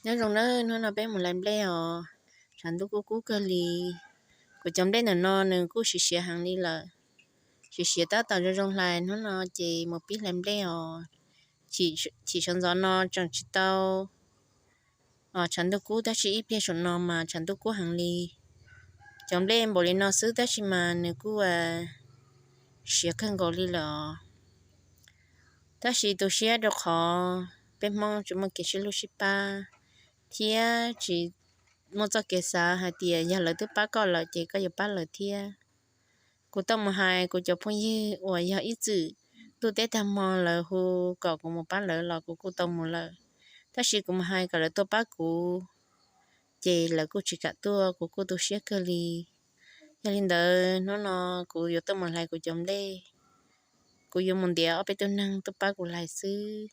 Nyob zoo nawb, hnub no peb mus hlais nplej os. Tshav ntuj kub kub kawg li. Kuv cov nplej ntawm no nws kuj siav siav heev li lawm. Siav siav tab tom zoo zoo hlais, hnub no ces mus pib hlais nplej os. Chim sawv ntxov no tseem tsis tau tshav ntuj kub, tab sis ib pliag saum no mas tshav ntuj kub heev li. Cov nplej npaum li no xwb tab sis mas nws kuj siav kawg nkaus li lawm os. Tab sis tu siab rau qhov peb Hmoob tsis muaj kev sib hlub sib pab, thiab tsis muaj txoj kev xav hais tias yog lawv twb pab koj lawm ces koj yuav pab lawv thiab. Kuv tau mus hais kuv cov phooj ywg uas yog ib txwm ntuj teb tag hmo lawv hu kom kuv mus pab lawv los kuv kuj tau mus lawm, tab sis kuv mus hais kom lawv tuaj pab kuv ces lawv kuj tsis kam tuaj, kuv kuj tu siab kawg li. Yog li ntawd hnub no kuv yuav tuaj mus hlais kuv cov nplej. Kuv yuav mus ntiav ob peb tug neeg tuaj pab kuv hlais xwb.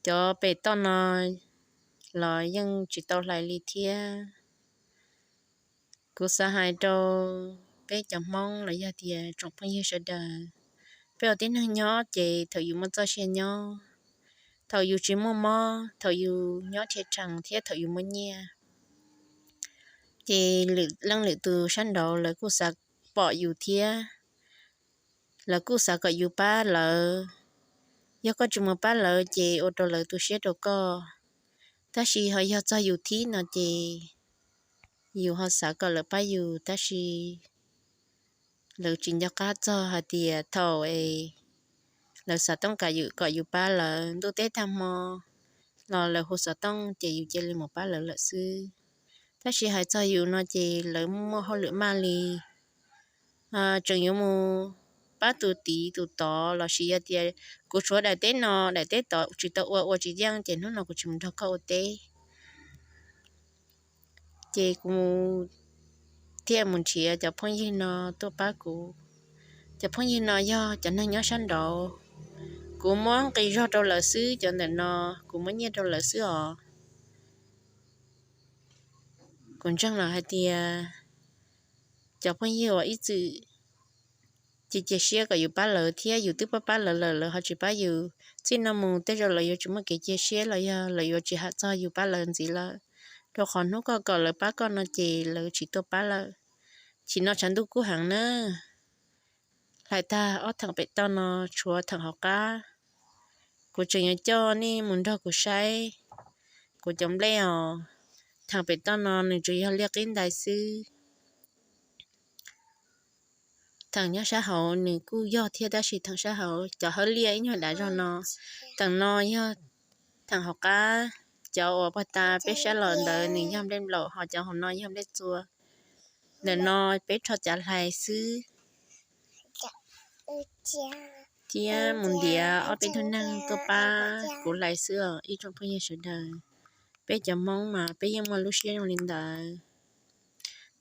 Cov pem toj no los yeej tsis tau hlais li thiab. Kuv xav hais rau peb cov Hmoob los yog tias tsoom phooj ywg sawv daws, peb ua tib neeg nyob ces thaum yus muaj txoj sia nyob, thaum yus tsis muaj mob, thaum yus nyob rhia rhees thiab thaum yus muaj nyiaj, ces lwm leej lwm tus sab nraud lawv kuj xav pom yus thiab, lawv kuj xav kom yus pab lawv. Yog koj tsis mus pab lawv ces ua rau lawv tu siab rau koj. Tab sis ho yog txog yus thib no ces yus ho xav kom lawv pab yus, tab sis lawv tsis nco qab txog hais tias thaum es lawv xav tooj kam yus kom yus pab lawv ntuj teb tag hmo los lawv hu xov tooj ces yus cia li mus pab lawv lawm xwb. Tab sis hais txog yus no ces lawv muaj hauj lwm maj li, tseem yuav mus pab tus tid tus tod los sis yog tias kuv tshuav daim teb no daim teb tod tsis tau ua, ua tsis yeej ces hnub no kuv tsis mus nrog koj ua teb. Ces kuv thiaj mus nrhiav cov phooj ywg no tuaj pab kuv. Cov phooj ywg no yog cov neeg nyob sab nraud, kuv muab nqi zog rau lawv xwb, cov ntawm no kuv muab nyiaj rau lawv xwb os. Kuv ntseeg lawm hais tias cov phooj ywg uas ib txwm cia cia siab kom yus pab lawv thiab yus twb pab pab lawv lawm lawv ho tsis pab yus, txij no mus tej zaum lawv yuav tsis muaj kev cia siab los yog lawv yuav tsis ham txog yus pab lawv ntxiv lawm, rau qhov hnub koj kom lawv pab koj no ces lawv tsis tuaj pab lawm. Chim no tshav ntuj kub heev na. Hlais tag ob theem pem toj no tshuav theem hauv qab. Kuv tseem yuav coj nej mus nrog kuv saib kuv cov nplej os. Theem pem toj no nws tsuas yog liaj qib ntais xwb. Theem nyob sab hauv nws kuj yog thiab tab sis theem sab hauv cov hawb liaj ib nyuag dav zog no. Theem no yog theem hauv qab, cov uas puag ta peb saib los ntawd nws yog nplej nplaum, ho cov hauv no yog nplej txua. Ntawm no peb rho cav hlais xwb. Thiab mus ntiav ob peb tug neeg tuaj pab kuv hlais xwb os ib tsoom phooj ywg sawv daws. Peb cov Hmoob mas peb yeej muaj lub siab zoo li ntawd.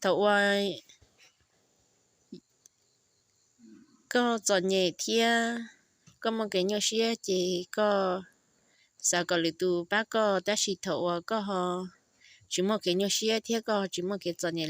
Thaum uas koj txom nyem thiab koj muaj kev nyuaj siab ces koj xav kom lwm tus pab koj, tab sis thaum uas koj ho tsis muaj kev nyuaj siab thiab koj tsis muaj kev txom nyem